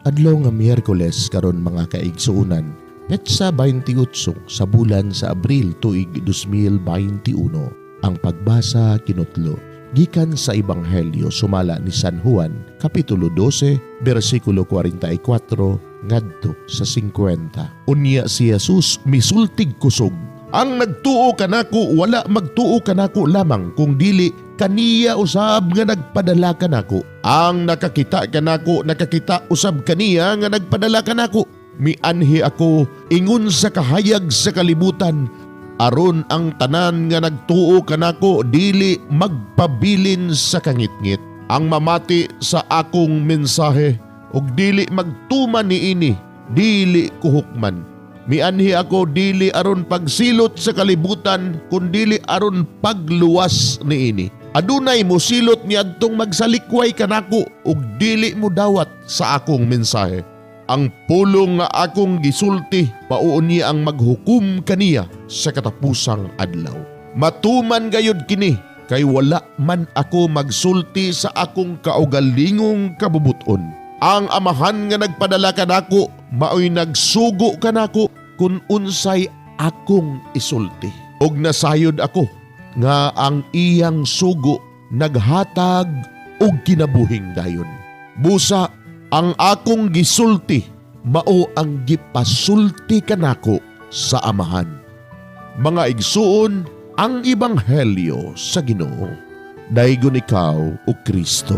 Adlaw nga Miyerkules karon, mga kaigsuonan, petsa 28 sa bulan sa Abril, tuig 2021. Ang pagbasa kinutlo gikan sa Ebanghelyo sumala ni San Juan, kapitulo 12, bersikulo 44 ngadto sa 50. Unya si Jesus misultig kusog, "Ang nagtuo kanako wala magtuo kanako lamang kung dili kaniya usab nga nagpadala kanako. Ang nakakita kanako nakakita usab kaniya nga nagpadala kanako. Mianhi ako ingon sa kahayag sa kalibutan aron ang tanan nga nagtuo kanako dili magpabilin sa kangitngit. Ang mamati sa akong mensahe ug dili magtuman niini, dili ko hukman. Mianhi ako dili aron pagsilot sa kalibutan kundili aron pagluwas niini. Adunay mosilot niadtong magsalikway kanako ug dili modawat sa akong mensahe. Ang pulong nga akong gisulti mao niya ang maghukom kaniya sa katapusang adlaw. Matuman gayud kini kay wala man ako magsulti sa akong kaugalingong kabubuton. Ang Amahan nga nagpadala kanako maoy nagsugo kanako kung unsay akong isulti. Ug nasayod ako nga ang iyang sugo naghatag og kinabuhing dayon. Busa ang akong gisulti mao ang gipasulti kanako sa Amahan." Mga igsuon, ang Ebanghelyo sa Ginoo. Daygon ikaw, o Kristo.